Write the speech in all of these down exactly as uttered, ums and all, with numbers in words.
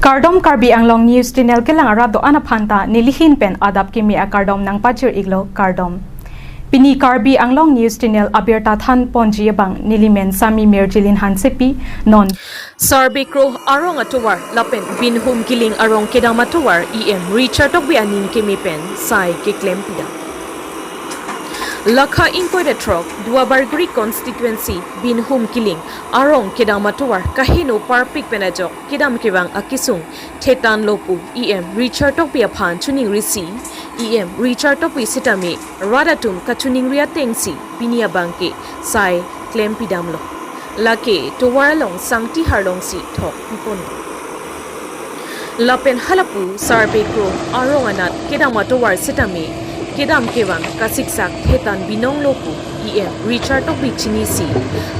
Kardom, Karbi Anglong News Channel kelang arat do-an aphan ta nelihin pen adap kimi akardom nangpachir-iklo, kardom. Pini Karbi Anglong News Channel abirta than ponji abang nelimen Sami Mirjilin Hansepi. Non Sarbekro arong atovar lapen Binhum Kiling arong kedam atovar E M Richard Tokbi aning keme pen sai keklem pidam. Lakha ingkoi ra throk, Duarbagori constituency, Binhum Kiling arong kedam atovar kaheno parpik pen ajok kedam kevang akesung thetanlo pu E M Richard Tokbi aphan choningri si, E M Richard Tokbi sitame rat atum kachoningri atengsi pini abangke sai klem pidamlo. Lake tovar along sangti harlongsi thok pipon. Lapen halapu Sarbekro arong anat kedam atovar sitame kedam kevang kasiksak thetan binonglo pu E M Richard Tokbi chinisi.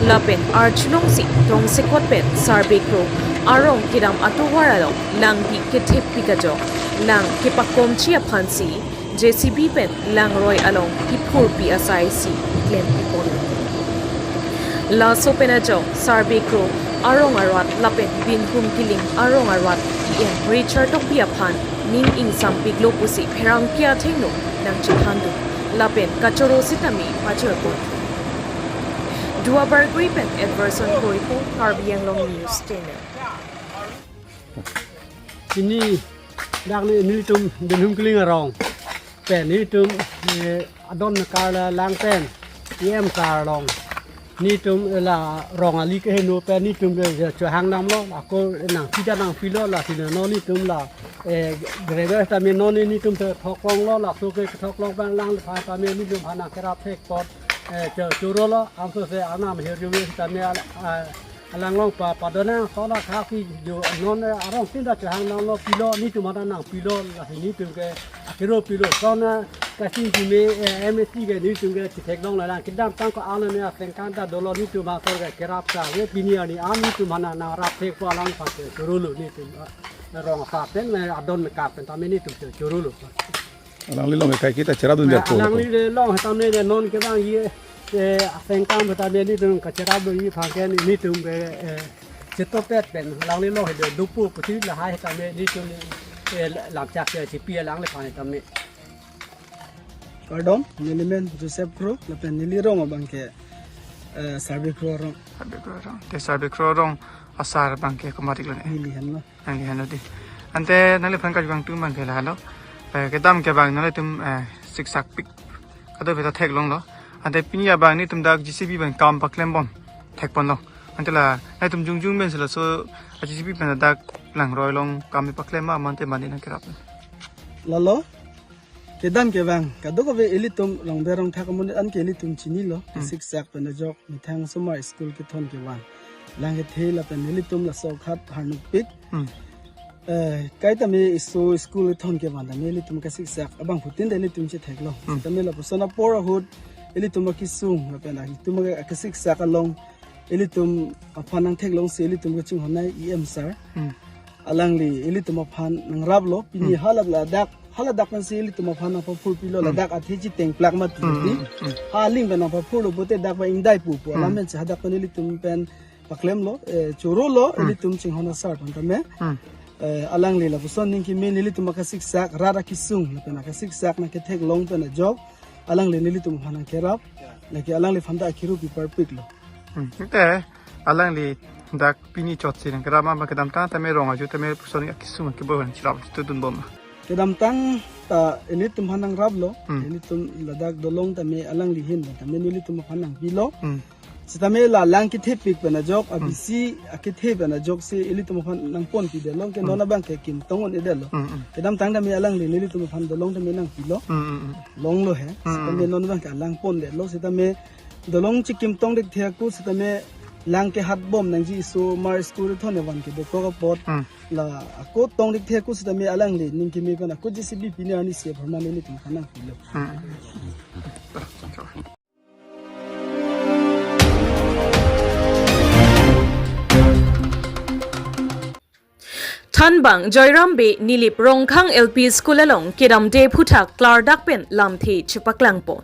Lapen archulongsi tongsekot pen Sarbekro arong kedam atovar along langpi kethepik ajok lang kepakomji aphansi J C B pen langroi along kiphurpi asai si klem pipon. Laso pen ajok Sarbekro arong arat lapen Binhum Kiling arong arat E M Richard Tokbi aphan ning ingsampiklo pusi pherangke athengno nangchethandun lapen kachoro sitame pajirpon. Duarbagori pen Edverson Koipo, Karbi Anglong News Channel. Pini dak ni nelitum Binhum Kiling arong pen nelitum, eh, adon kar la lang pen E M kar along nelitum la rong ali keheno pen nelitum ke chohang damlo, ako nangpi ta nangpilo, lasi non nelitum la, eh, gravel tame non nelitum ke thoklonglo, laso ke thoklong pen alangliphan tame nelitum aphan nangkerap thek apot, eh, cho-, chorolo, anso se anam hirjume tame al-, a-, alanglong pa, padonang sona khaki jo non, eh, arong sinda chohang damlo, pilo, nelitum aphan nangpilo, lasi nelitum ke akiro pilo, sona kasing kime, eh, M S C ke nelitum ke chetheklong la lang, kedamtang ko alo ne asengkan ta dolo, nelitum asor ke kerap ta, ye pini arni an nelitum aphan nangrap thek pu alangliphan ke chorolo nelitum, eh, rong asar pen, eh, adon kar pen tame nelitum ke chorolo. Alangli along ke kaiketa cherapdun, eh, jarpo alangli along tame non kevang ye, eh, asengkan tame nelitum kacherapdunji aphan ke nelitum ke, eh, chetopet pen alangli along ke dopo pusi lahai tame nelitum, eh, lamchak ke chepi alangliphan tame. Kardom, nelimen Joseph Kro, lapen neli rong abangke, eh, Sarbekro arong. Sarbekro arong. Te Sarbekro arong asar abangke komat-iklo ne? Neli henlo. Nangli henlo dei. Ante nangliphan kachevang atum abangke lahelo. Eh, kedam kevang nanglitum, eh, siksak pik kadokave ta theklonglo. Ante pini abang nelitum dak J C B pen kam paklembom thekponlo. Ante la nanglitum jongjong pensi laso J C B pen dak langroi along kam paklem ma mate mane nangkerap. Lalo, kedam kevang kadokave ilitum rong berong thak amonit an ke ilitum chinilo. Hmm. Siksak pen ajok methang osomar school kethon kevan lang kethe lapen ilitum laso khat harnukpik. Hmm. Eh, kaita me iso school kethon kevan tame ilitum kasiksak abangphutin ta ilitum chetheklo. Hmm. Tame lapuson apor ahut ilitum akesung lapen ilitum akasiksak along ilitum aphan nangtheklongsi ilitum kachinghon nai E M sir. Hmm. Alangli ilitum aphan nangraplo, pini Hmm. hala ladak, hala dak pensi ilitum aphan nangpaphurpilo, Hmm. ladak athe chitengplak mati Hmm, di. Hmm, hmm. Haling pen nangpaphurlo pote dak ba ingdai pu pu, Hmm. alam pensi hadak pen ilitum pen paklemlo, eh, chorolo, Hmm. ilitum chinghon asar aphan tame. Hmm. Eh, alangli lapuson ning keme ilitum akasiksak, rat akesung, lapen akasiksak nangketheklong pen ajok, alangli nelitum aphan nangkerap, lake alangliphan ta akiro pi parpiklo. Hmm. Te, alangli dak pini chotsi nangkerap ma kedamtang tame rong aju tame puson akesung kebo nangcherap chitudunbom ma? Kedamtang ta ilitum aphan nangraplo, Hmm. ilitum ladak dolong tame alangli ahin tame nelitum aphan nangpilo. Hmm. Sitame la lang kethepik pen ajok, Hmm. abisi akethe pen ajoksi ilitum aphan nangponpidetlo, ke Hmm. non abangke kimtong un-edetlo. Hmm, hmm. Kedamtang tame alangli nelitum aphan dolong tame nangpilo. Hmm, hmm, hmm. Longlo he. Hmm, Sitame hmm. non abangke alang pondetlo. Sitame dolong chikimtong dik the ako sitame lang kehatbom nangji, iso mar school thon evan ke dokok apot. Hmm. La ako tong dik the ako sitame alangli ning keme pen ako J C B pini arni se apharman nelitum aphan nangpilo. Hmm. Thanbang Joyram Bey Nilip Rongkhang L P School along kedamde aphuthak klardak pen lamthe chepaklangpon.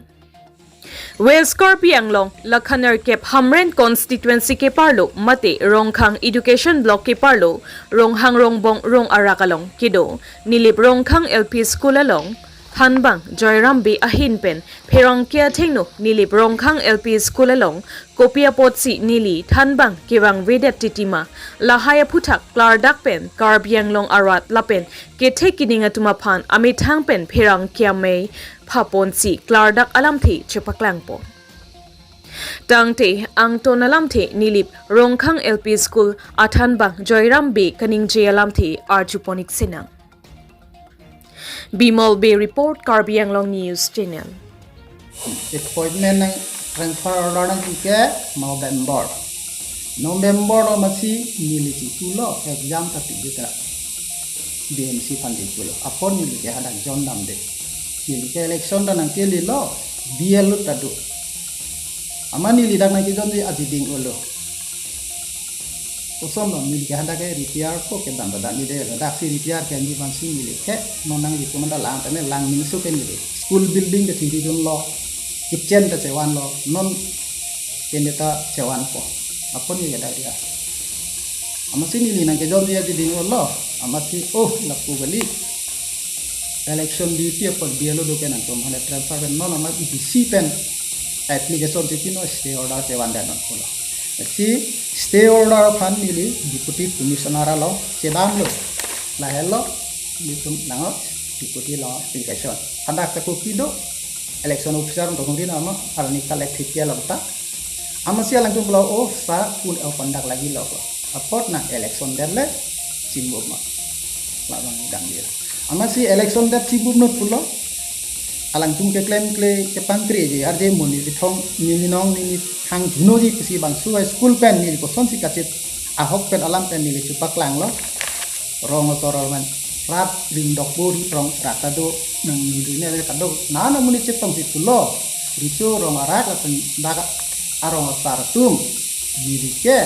West Karbi Anglong, lakhanerkep Hamren constituency keparlo mate Rongkhang Education Block keparlo, Ronghang Rongbong rong arak along kedo Nilip Rongkhang L P School along thanbang Joyram Bey ahin pen pherangke athengno Nilip Rongkhang L P School along kopi apotsi neli thanbang kevangvedet titima, lahai aphuthak klardak pen Karbi Anglong arat lapen kethe kining atum aphan amethang pen pherangke amei phaponsi klardak alamthe chepaklangpo. Tangte angton alamthe Nilip Rongkhang L P School athanbang Joyram Bey kaningje alamthe arjupon-ik sinang. Bimal Bey report, Karbi Anglong News Channel. Appointment nang transfer order nangji ke November. November lo masi neli chipulo exam ta tiji ta B M C aphan chipulo. Apor neli ke hadak jondamde. Neli ke election ta nangkelelo B L O ta do. Amat neli dak nangkejonji ajiding olo. Kosonlo, neli ke hadak ke retire po kedam dak neli de, daksi retire ke neli aphansi neli ke non nangji komat ta lang tame lang mingsu ke neli. School building ke chingridunlo, kitchen ta chevanlo, non kene ta chevanpo. Apor neli ke dak dia. Amatsi neli nangkejonji ajiding olo, amatsi oh lapu kali. Election duty apot B L O do ke nangtum hale transfer pen non amat E D C pen application chepino stay order chevandet non pulo. Si stay order aphan neli Deputy Commissioner along chedamlo. Lahelo nelitum lang-o Deputy along application. Hadak ta kopi do election officer tong ri nama arni collect thik along ta. Amatsi alangtum pulo, oh, sa kun el pandak lagi lo. Apot nang election det le chimbup ma. Labang dam dia. Amatsi election det chimbup not pulo. Alangtum keklemkle kepangkreji, arje mo neli thong, neli nong, neli thang junoji pusi bangso a-school pen neli kosonsi kachit ahok pen alam pen neli chepaklanglo. Rong asor amen rat ring dokbo ri rong rat ta do nang neli ne kadok nana amonit chetongsi pulo. Riso rong arak lapen dak arong asar atum neli ke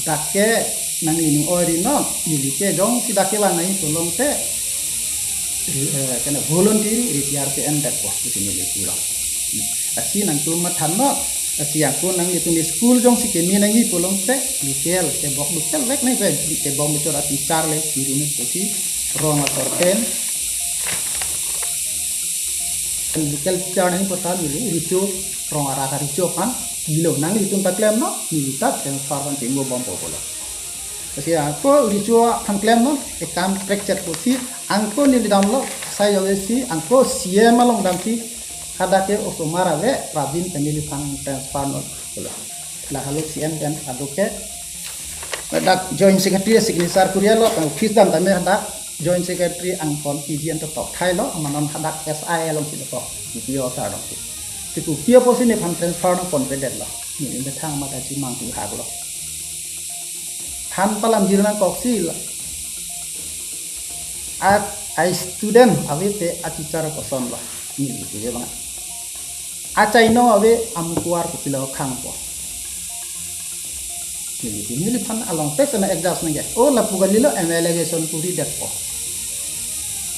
dak ke nangning oi ri non, neli ke jongsi dak kevang nangji pulote, eh, kena voluntary retire ke-endetpo pusi neli pulo. Lasi nangtum matha non, lasi angkon nanglitum school jongsi keme nangji pulote, local kebok local vek nangji, kebok muchot a-teacher le kiri nang pusi rong asor pen. Local teacher nangji pu ta neli riso rong arak riso aphan kilo, nanglitum ta klem non, neli ta transfer aphan chingbo bompo pulo. Lasi angko riso aphan klem non, ekam prekchet pusi angko neli damlo, sai jawesi angko C M along damsi hadak ke osomar ave, Pravin pen neliphan transfer non pulo. Lahelo C M pen kadok ke. Hadak Joint Secretary signature kuri-etlo, kan office dam tame hadak Joint Secretary angkon P D N to tok thailo, amat non hadak S I alongsi tok, D P O sir alongsi. Ti kopi apotsi nephan transfer nangponpedetlo. Neli methang mata chimang tu haklo. Than palam jir nangkoksi la. A, a-student ave te a-teacher kosonlo. Neli ke bang. Achainong ave amukuar kopilo khangpo. Neli, neliphan along tes na adjust nangji. Oh, lapu kalilo M L A election kuridetpo.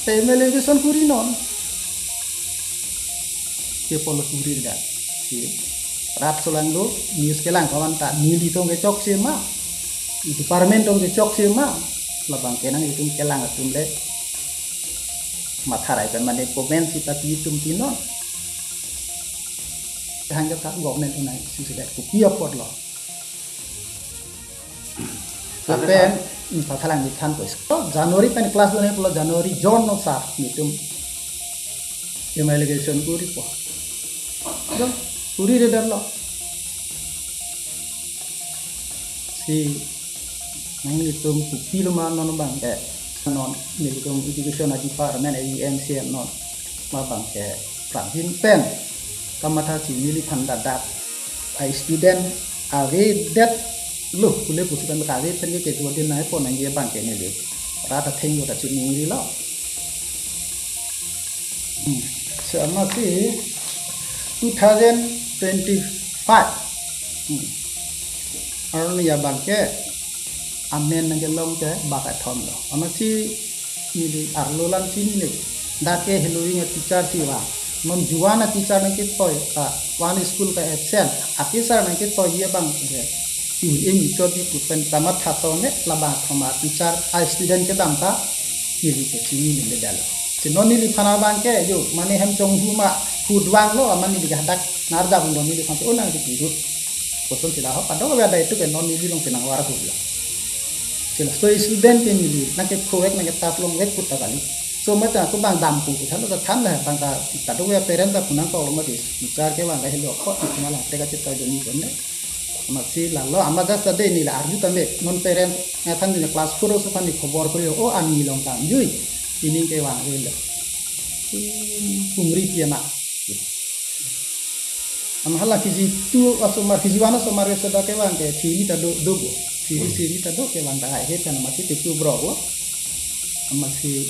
Te M L A election kuri non. Ke polo kuridet. Si rat solangdo news kelang kawan ta nelitum kechok si ma. Department atum kechok si ma. Labang ke nanglitum kelang atum le matharai pen mane comment sita pitum pinon. Hangke ta government unai susudet kopi apotlo. Lapen, hmm, pathalang ni than ko. January pen class done pulo, January June along sir netum M L A election kuripo. Jong, kuriredetlo. Si nanglitum kopilo ma non bang ke non nelitum education a-department A E M C non ma bang ke Pravin pen kamatha si neliphan dadak a-student avedetlo pule pusi kan kave pen ke kejuadin nangpo nangji abang ke neli rat athengno ta chiningrilo. Hmm. So amatsi two thousand twenty-five. Hmm. Arni abang ke amen nangkelong ke bakathon lo. Amatsi neli arlo alam chinine. Dak ke heloving a-teacher si vang. Non juan a teacher nangketoi ta, one school ka absent a teacher nangketoi ye abang ke, pi ing chot di pu pen kamatha tone, labang athoma teacher a student kedam ta neli ke chini neli dalo. Si non neliphan abang ke, yo, mane hem chonghu ma hudvang lo, amat neli ke hadak nardap lo, neliphan si unang di pirut. Koson sila ho, kadokave adai tu ke non neli along si nangvar hu lo. Si laso student ke neli nangkekhovek nangketap longvek pu ta kali. So mate ako abang dampo pu than lo ta than le, abang ta kadokave parent ta pu nangkok lo mate, teacher ke abang ke helo ko, isi malang teka chetoi doni kone. Amatsi lalo, amat jasta de neli arju tame, non parent, nangthan neli class four aso aphan neli khobor kori, o ani along damjui, pining ke vangve lo. Hmm, pumri pi anak. Amat hala K G two asomar, K G one asomar ke seta kevang ke theory ta do, do bo. Theory, hmm, theory ta do kevang ta hai he kan amatsi teku bro bo. Amatsi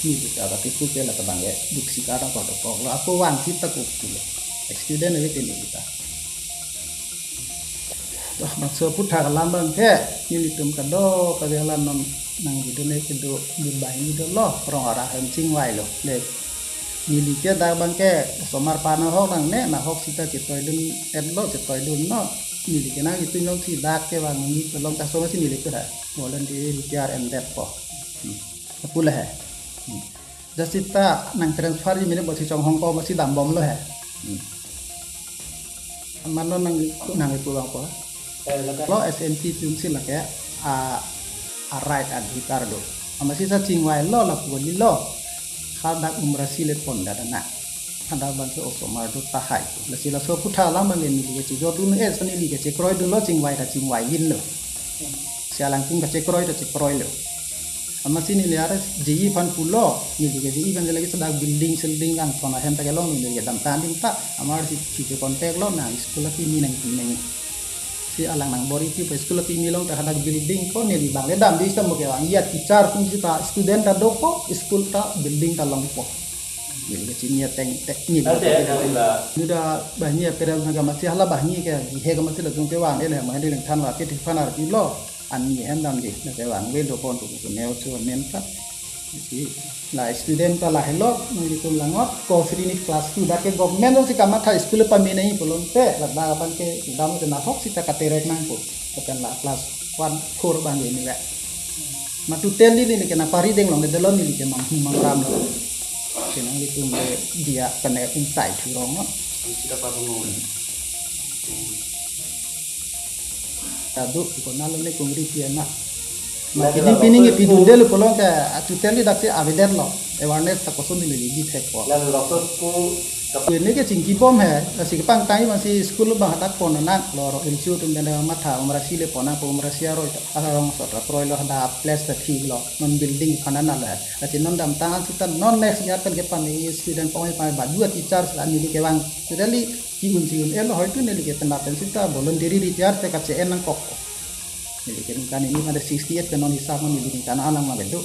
ni buta ta teku ke la kevang ke duk sika ta ko dokok lo. Ako vang sita ko pulo. Student ave tini kita. Toh, bangso aputhak alam abang ke, nelitum kadokave alam non nangvideo ne kedo, dubai ni dolo, rong ara hem chingvai lo, le. Neli ke dak abang ke, osomar aphan ahok nangne, nahok sita chetoidun etlo, chetoidunlo. Neli ke nangtum alongsi dak kevang ni pelong kaso masi neli ke ha, volunteer retire endetpo. Hmm. Apu le he. Hmm. Jasi ta nang transfer ji mene bo si chonghong ko masi dambomlo he. Hmm. Amat non nang, nangpu abang ko. Eh, lake. Lo S M T atum si lake, a, a right adhikar do. Amatsi sa chingvailo lapu kali lo. Hadak Umrangso le pondet anak. Hadak abang ke osomar do tahai. Lasi laso aputhak alam abang ke neli ke chejordun, eh, sa neli ke chekroidunlo, chingvai ta chingvaijinlo. Si alangtum kachekroi ta chekroilo. Amatsi neli ara J E aphan pulo, neli ke J E abang ke lake seta building, building langthon ahem ta kelong, neli kedam ta adim ta, amatsi chiche contact lo, nang school apimi nangpi nang. Si alang nangbor-i pi pa school apimi along ta hadak building ko, neli abang le damde seta mo kevang, ya teacher atum seta student ta dopo, school ta building ta longpo. Neli kachini ateng tek neli. Ate, ate, ate. Nuda banghini apherang nang kamatsi hala banghini ke, he kamatsi latum kevang, ele, mane langthan la, ke thik aphan arpilo, ani hem damde, na kevang, velo pon tu, tu, neo chu, men ta. Isi, la student ta lahelo, nelitum langot, ko sri ni class two, dak ke government si kamatha school pame nangji pulote, ladak abang ke, dam te nahok sita katerek nangpo, lapen la class one, four abang ke ni le. Ma totally neli ke nangpari deng longle dolo neli ke manghu mangramlo. Ke nanglitum le diya kane ungtai thurong lo. Sita pa thurong lo. Tadu ko nalo ne kongri pi anak. Ma lalo pining pining ke pidunde lo pulo ke, ah, totally daksi avedetlo. Awareness ta koson neli ligi thekpo. Lalo doctor school Kap- Ini ke chingkibom he, lasi kepangtang masi school abang hadak pon nang lo, ro N G O atum pen matha, Umrangso le pon nangpo, Umrangso aroi ta, arong so ta kroilo, hadak place ta thiklo, non building aphan nang le. Lasi non damtang an sita non next year pen kepame student pon pame ba dua teachers la neli kevang. Sudali ki un si un elo hoitu neli ke penap pen sita voluntary retire te kache-en nangkok. Neli ke ningkan ini pada sixty-eight ke non hisap neli ningkan alang ma bedo.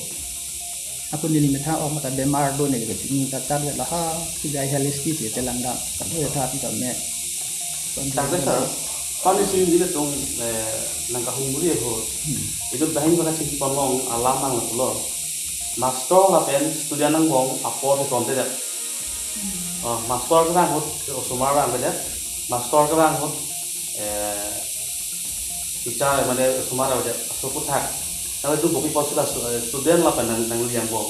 Ako neli methang ok mata bemar do neli ke ningkan tar la ha, si jai health stage te langdam. Kado ya tha pi ta me. Tangte sir, kami si nelitum, eh, nangkahumri ho. Hmm. Itum dahing baka chingki pon long alam nanglo. Master lapen student angbong apor si tonte det. Oh, master kerang hut, osomar kerang det. Master kerang hut, eh, teacher mane osomar kerang det. Aso aputhak. Nanglitum kopi apotsi la stu-, eh, student lapen nang, nanglitum angbong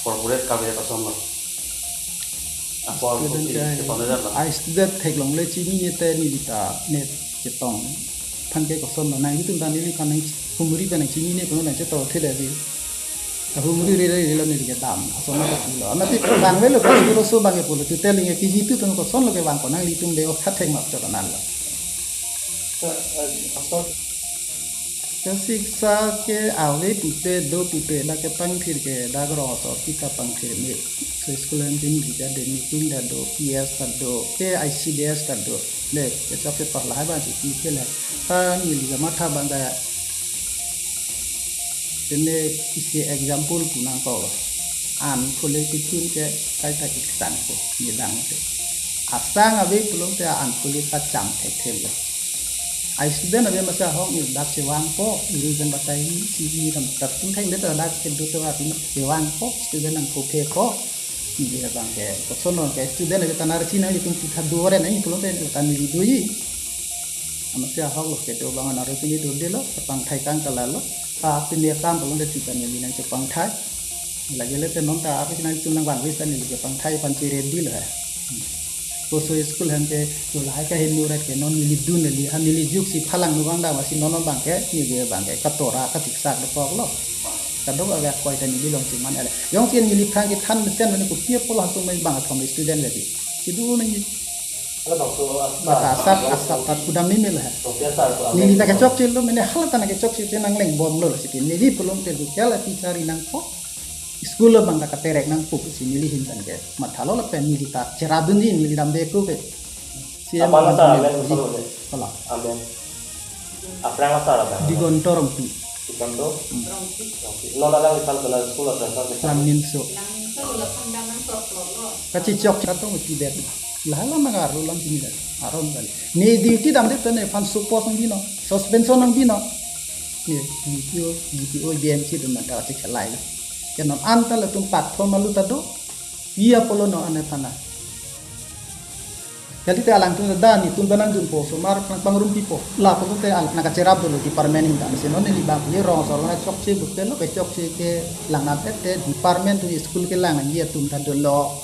corporate kerang det ason lo. Apor student kopi ke, si tonte det lo. Ai student theklongle chinine te neli ta ne chetong. Aphan ke koson lo, nanglitum ta neliphan nang humri pen nangchinine pu nangchetong theda di. Kahumri rere rere lo neli kedam, asoma kepilo. Anati bang velo, pas kulo so bang ke pulo, tu teling ke K G two atum koson lo kevang ko, nanglitum de o khathek mak chot nang lo. Sir, eh, pastor. Ke siksa ke ave pupe, do pupe, la kepangthir ke dak rong so kita pangthir me. So school an tin kita de meeting ta do, P S ta do, ke I C D S ta do. Le, kechok kepar lahai abang si pi ke le. Kan neli kamatha abang ta. Tene isi example pu nangkok. An phule kechun ke kaita iksan ko, neli dang te. Asang ave pulote an phule ta cham thekthe lo. Ai student ave masi ahok neli dak chevangpo, guru pen batai si neli tam tar tum theng det dak kedo te va pin chevangpo, student nangkokhe ko. Neli abang ke, koson non ke student ave ta narsi nanglitum pitha duore nai pulote ta neli doji. Amatsi ahok lo kedo abang narsi neli dodelo, pangthai kang kalalo. Apini akam pulote sita neli nangchepangthai. Lagi le te non ta aphi nangtum nangvangve ta neli chepangthai aphan chiri dilo he. Koso school hem ke, to lahai kaheno rat ke non neli dun neli, ha neli juksi phalang nu abang dam asi non non abang ke, neli abang ke katora katiksak dokoklo. Kadokave akoi ta neli long chiman ele. Jongsi neli aphrang kethan mesen mene kopi apotlo hasung mai bang athom student lagi. Kedo nangji. Halo bang, so, ah, mata asap, asap ta kudam ni mil ha. So, kya sar ko neli ta kechokche lo, mene hala ta nangkechokche te nanglengbombomlo lasi ke. Neli pulote lo kya la pichari nangpo. School lo abang ta katerek nangpo si neli ahin pen ke. Mathalo lapen neli ta cherap dunji neli damde ko ke. Si abang asar amen, amen, ji. Halo. Amen. Aphrang asar abang. Digonto Rongpi. Digonto? Hmm. Rongpi. Non alang isan kena school atau asar ke? Langninso. Langninso lo laphan dam nang sor sor lo. Kachichok chatong uti det. Lahala nang aro lang sini det. Aron kali. Ne duty damde te nephan suppose nang bino. Suspension nang bino. Ne D P O, D P O, B M C dun mata chik chalai. Ke non anta latum platform alu ta do. Iya pulo non ane phana. Kali te alangtum da netum ta nangjunpo, osomar pang pangrumpipo. Lapulote al nangkacherap dolo department ahin ta. Mesen non neli abang ye rong sor nangchokche bukte lo kechokche ke lang nat te department atum school kelang nangji atum ta dolo.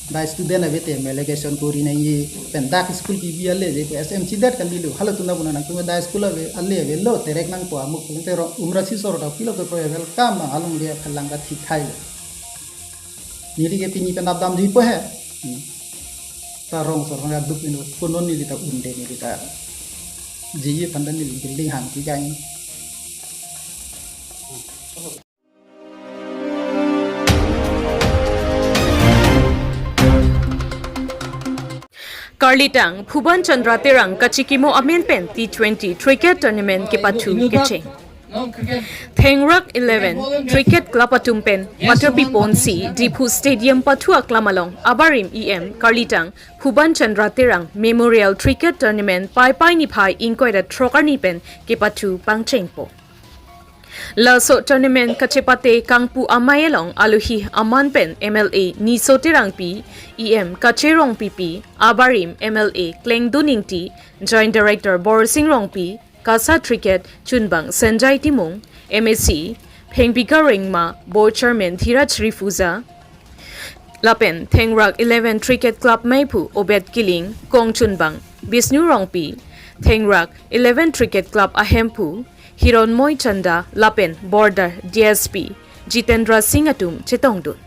Da student ave te me allegation kori nangji pen dak school kebi ale je ke S M C det kalilo. Halatum ta buna nangtum da school ave ale avelo terek nangpo amuk pulote ro umrasi sor ta pilo ke pro welcome along dia kalang kathik hai. Neli ke pini pen dam damjuipo he. Hmm. Ta rong sor nang duk ino konon neli ta unde neli ta. Jiji panda neli building hang ki jai. Karlitang, Bhuban Chandra Terang kachikimo amen pen T twenty Cricket Tournament kepathu kecheng. Thengrak eleven Cricket Club atum pen paterpi ponsi Diphu Stadium pathu aklam along abarim E M Karlitang Bhuban Chandra Terang Memorial Cricket Tournament Paipai niphai ingkoi ra throk arni pen kepathu pangchengpo. Laso tournament kachepate kangpu amei along alohi aman pen M L A Niso Terangpi, E M Kache Rongpipi, abarim M L A Klengdun Ingti, Joint Director Borsing Rongpi, KASA Cricket chunbang Sanjay Timung, M A C Phengbika Rengma, Board Chairman Dhiraj Rifuza, lapen Thengrak eleven Cricket Club meiphu Obed Killing, kong chunbang Bisnu Rongpi, Thengrak eleven Cricket Club ahemphu Hironmoy Chanda lapen Border D S P Jitendra Singh atum chetongdun.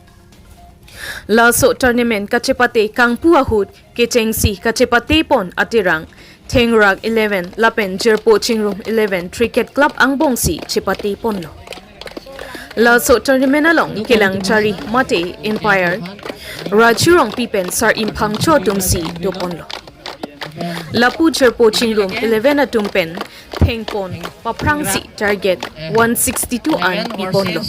Laso tournament kachepate kangpu ahut kechengsi kachepate pon aterang Thengrak eleven lapen Jirpo Chingrum eleven Cricket Club angbongsi chepate ponlo. Laso tournament along kelang chari mate umpire Raju Rongpi pen Sar Imphangcho atumsi doponlo. Lapu Jirpo Chingrum eleven atum pen thengpon paphrangsi target one sixty-two an piponlo.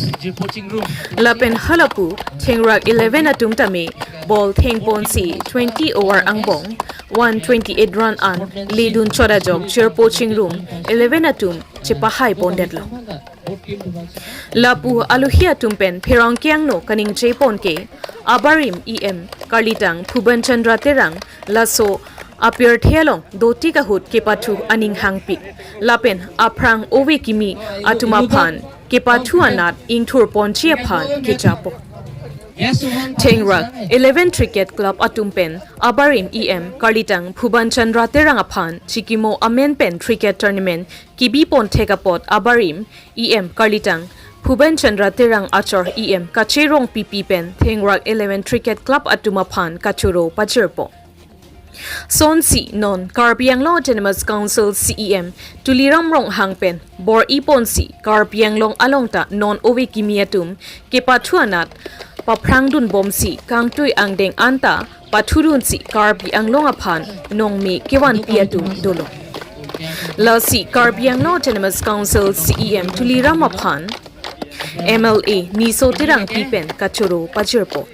Lapen halapu Thengrak eleven atum tame ball thengponsi twenty over angbong one twenty-eight run an ledun chot ajok Jirpo Chingrum eleven atum chepahai pondetlo. Lapu alohi atum pen pherangke angno kaningje pon ke abarim E M Karlitang Bhuban Chandra Terang laso apirthe along dotik ahut kepathu aning hangpik lapen aphrang ove kimi atum aphan kepathu anat ingthur ponji aphan kejapo. Thengrak eleven Cricket Club atum pen abarim E M Karlitang Bhuban Chandra Terang aphan chikimo amen pen cricket tournament kebi pon thek apot abarim E M Karlitang Bhuban Chandra Terang achor E M Kache Rongpipi pen Thengrak eleven Cricket Club atum aphan kachoro pajirpo. Sonsi non Karbi Anglong Autonomous Council C E M Tuliram Ronghang pen bor-i ponsi Karbi Anglong along ta non ove kimi atum kepathu anat paphrangdun bomsi kangtui angdeng anta pathudunsi Karbi Anglong aphan nongme kevanpi atum dolo. Lasi Karbi Anglong Autonomous Council C E M Tuliram aphan M L A Niso Terangpi pen kachoro pajirpo.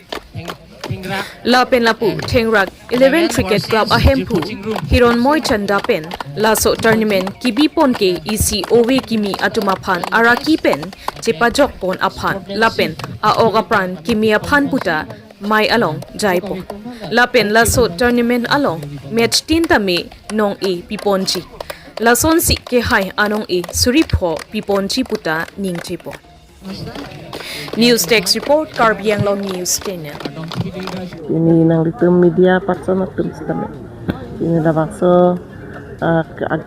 Lapen lapu Thengrak eleven Cricket Club ahemphu Hironmoy Chanda pen laso tournament kebi pon ke isi ove kimi atum aphan araki pen chepajok pon aphan lapen a-ok apran kimi aphan puta mai along jaipon. Lapen laso tournament along match tin tame nong-e piponji. Lasonsi kehai anong-e suri pho piponji puta ningjepon. News Desk Report, Karbi Anglong News Channel. Pini nanglitum media person atum sitame, pini labangso, ah, ke-, ah,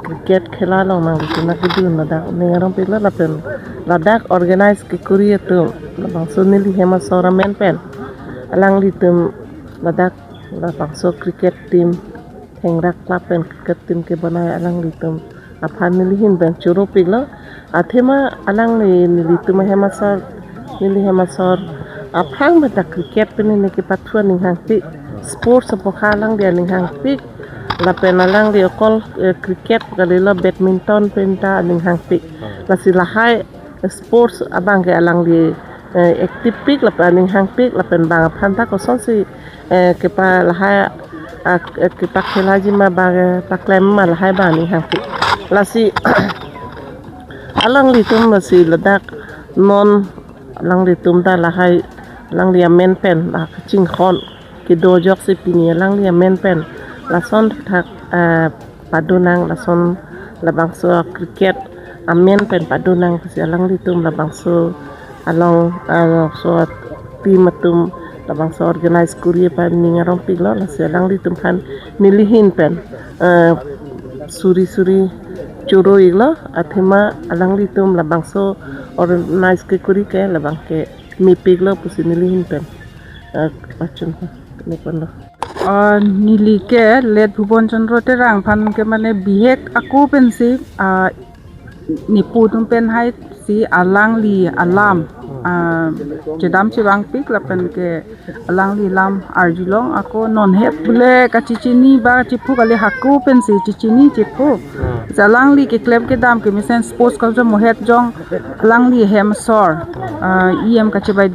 cricket khela along nanglitum nangkedun ladak ning arongpiklo lapen ladak organize kekuri atum labangso neli hem asor amen pen alanglitum ladak labangso cricket team, Thengra Club pen cricket team kebonai alanglitum aphan nelihin pen choropiklo. Athema alangli nelitum ahem asor, neli hem asor aphrang meta cricket pen neli kepathu aning hangpik, sports apokha alangli aning hangpik. Lapen alangli okol, eh, cricket kalilo, badminton pen ta aning hangpik. Lasi lahai sports abang ke alangli, eh, active pik lapen aning hangpik lapen bang aphan ta kosonsi, eh, kepa lahai, ah, eh, kepakhelaji ma bang, eh, paklem ma lahai bang aning hangpik. Lasi alanglitum lasi ladak non alanglitum ta lahai alangli amen pen, ah, kachinghon kedo ajoksi pini alangli amen pen lason thak, ah, padonang, lason labangso cricket amen pen padonang pusi alanglitum labangso along, ah, so team atum labangso organize kuri aphan ning arongpiklo. Lasi alanglitum aphan nelihin pen, ah, suri suri choro-iklo. Athema alanglitum labangso organize kekuri ke labang ke mepiklo pusi nelihin pen, ah, pachun neponlo. Ah, neli ke late Bhuban Chandra Terang aphan ke mane bihek ako pensi, ah, nepu atum pen hai si alangli alam, ah, chedam chevangpik lapen ke alangli alam arjulong ako non het bule kachechini ba kachepu kali hako pensi chechini chepu. Si alangli keklem kedam kemesen sports culture mohet jong alangli hem asor, ah, E M kachebai,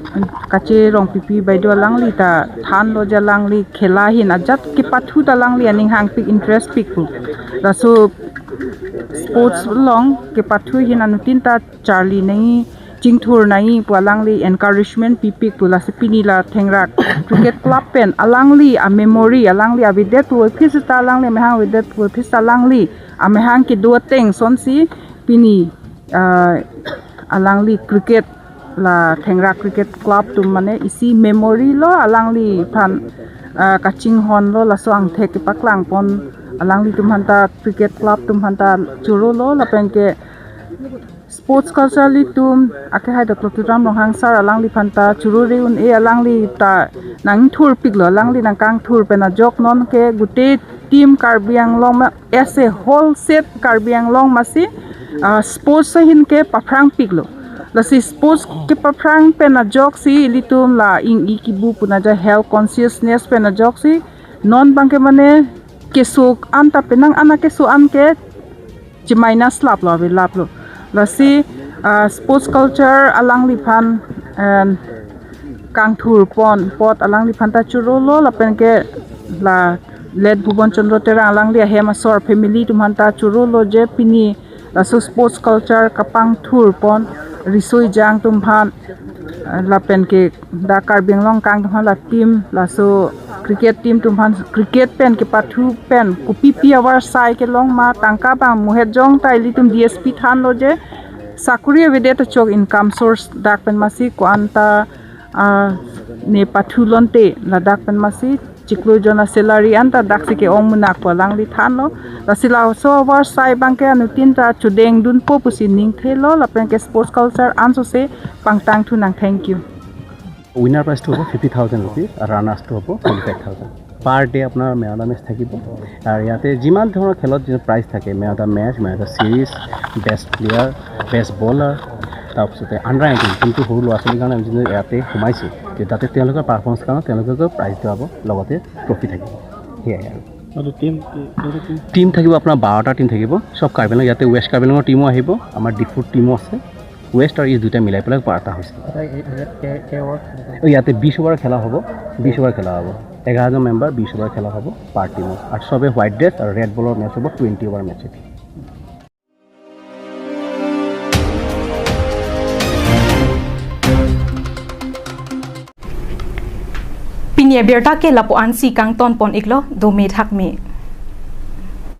kacherong pipi baido alangli ta thanlo je alangli khela ahin ajat kepathu ta alangli aning hangpik, interest pik pu. Laso sports along kepathu ahin anuttin ta charli nangji, chingthur nangji pu alangli encouragement pipik pu. Lasi pini la Thengra Cricket Club pen alangli amemory, alangli avedet pu phis ta alangli amehang avedet pu phis ta alangli amehang kedo ateng sonsi pini, ah, alangli cricket la Thengra Cricket Club atum mane isi memory lo, alangliphan, ah, kachinghonlo, laso angthek kepaklangpon alanglitum aphanta, cricket club atum aphanta chorolo lapen ke sports culture litum ake hai Doctor Tuliram Ronghang sir alangliphan ta chorore un-e, alangli ta nangthurpiklo, alangli nangkangthur pen ajok non ke gute team Karbi Anglong ma, as a whole set Karbi Anglong masi, ah, sports ahin ke paphrangpiklo. Lasi sports kepaphrang pen ajoksi ilitum la ing-i kibu puna ja health consciousness pen ajoksi non abang ke mane keso an ta penang an akeso an ke chemai na slaplo, avelaplo. Lasi, ah, sports culture alangliphan, eh, kangthurpon apot alangliphan ta chorolo lapen ke la late Bhuban Chandra Terang alangli ahem asor family atum aphanta chorolo je pini laso sports culture kapangthurpon riso ejang atum aphan, eh, lapen ke dak Karbi Anglong kangthur aphan la team, laso cricket team atum aphan cricket pen kepathu pen kopipi avarsai kelong ma, tangka bang mohet jong ta ilitum D S P thanlo je sakori avedet ta chok income source dak pen masi ko-an ta, ah, ne pathu lonte ladak pen masi chiklo jon a-salary an ta daksi ke-ong munak pu alangli thanlo. Lasi laso avarsai abang ke anuttin ta chodengdunpo pusi ningthelo lapen ke sports culture ansose pangtangthu nang. Thank you. Winner প্ৰাইজটো হ'ব fifty thousand rupees আৰু ৰাণাৰ্ছটো হ'ব twenty five thousand. Per day আপোনাৰ man of the match থাকিব। আৰু ইয়াতে যিমান ধৰণৰ খেলত যিটো প্ৰাইজ থাকে, man of the match, man of the series, best player, best bowler, তাৰপিছতে আণ্ডাৰ নাইনটিন, যোনটো সৰু ল'ৰা ছোৱালীৰ কাৰণে আমি যোনটো ইয়াতে সোমাইছোঁ, যে যাতে তেওঁলোকৰ পাৰফৰ্মেঞ্চ কাৰণে তেওঁলোকক প্ৰাইজ দিব, লগতে ট্ৰফি থাকিব। সেয়াই আৰু। আৰু টিম কি, কেইটা টিম? টিম থাকিব আপোনাৰ বাৰটা টিম থাকিব, চব কাৰ্বি আংলং। ইয়াতে ৱেষ্ট কাৰ্বি আংলঙৰ টিমো আহিব, আমাৰ ডিফুৰ টিমো আছে। ৱেষ্ট আৰু ইষ্ট দুইটা মিলাই পেলাই বাৰটা হৈছে। আচ্ছা, এই, ইয়াত কে, কে অভাৰ খেলিব? ইয়াতে বিছ অভাৰ খেলা হ'ব, বিছ অভাৰ খেলা হ'ব। এঘাৰজন মেম্বাৰ, বিছ অভাৰ খেলা হ'ব পাৰ টিমত। আৰু চবে হোৱাইট ড্ৰেছ আৰু ৰেড বলৰ মেচ হ'ব, টুৱেণ্টি অভাৰ মেচ হ'ব। Pini abirta ke lapu-an si kangton pon iklo, dome thakme.